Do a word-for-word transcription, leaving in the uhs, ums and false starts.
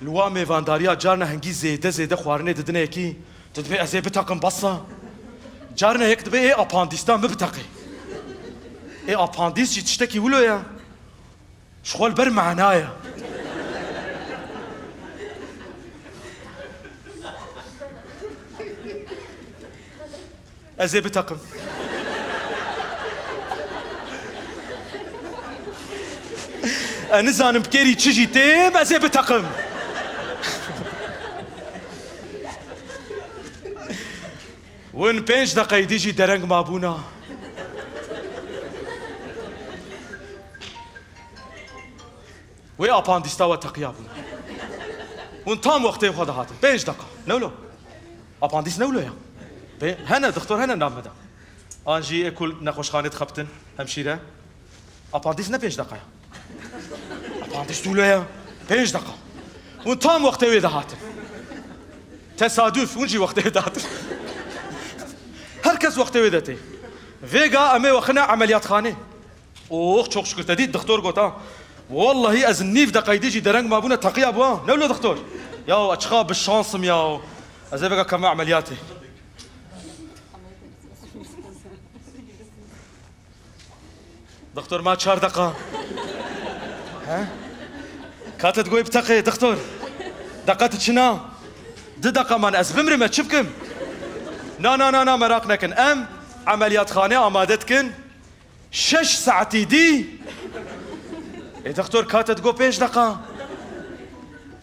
Li wa mêvandariya carna hingî zêde zêde xwarinê didine yekî, tu dibê ez ê biteqim bes e. Carna yek dibê ê apandîsta min biteqê. Ê apandîs jî tiştekî wilo ye. Ji xwe li ber mana ye. Ez ê biteqim. Ez nizanim bi kêrî çi jî têm, ez ê biteqim. Win pênc deqeyî dî jî dereng mabûna. Wê apandîsta we teqiya bûn. Hûn tam wextê xwe dihatin. Pênc deqa. Ne wilo? Apandîs ne wilo ya? Pê-, hene, doktor hene nav me de. An jî ê ku li nexweşxanê dixebitin, hemşîre. Apandîs ne pênc deqa ya. Apandîs wilo ya? Pênc deqa. Hûn tam wextê wê dihatin. Tesadüf, hûn jî wextê wê dihatin. Her kes wextê wê de tê. Vêga em ê wexine emeliyatxanê. Oh, çok şükür, te dît, doktor got, ha. Wallahî ez nîv deqeyî dî jî dereng mabûne teqiya bû, ha. Ne wilo doktor? Ya, ez çiqa bi şans im ya. Ez ê vêga kevime emeliyatê. Doktor, ma çar deqa. He? Ka te digoyî biteqê, doktor. Deqa tu çi na? Di deqa man ez bimrim, ez çi bikim? Na, na, na, na, meraq nekin. Em emeliyatxanê amade dikin. Şeş saetî dî. Ê doktor, ka te digot pênc deqa.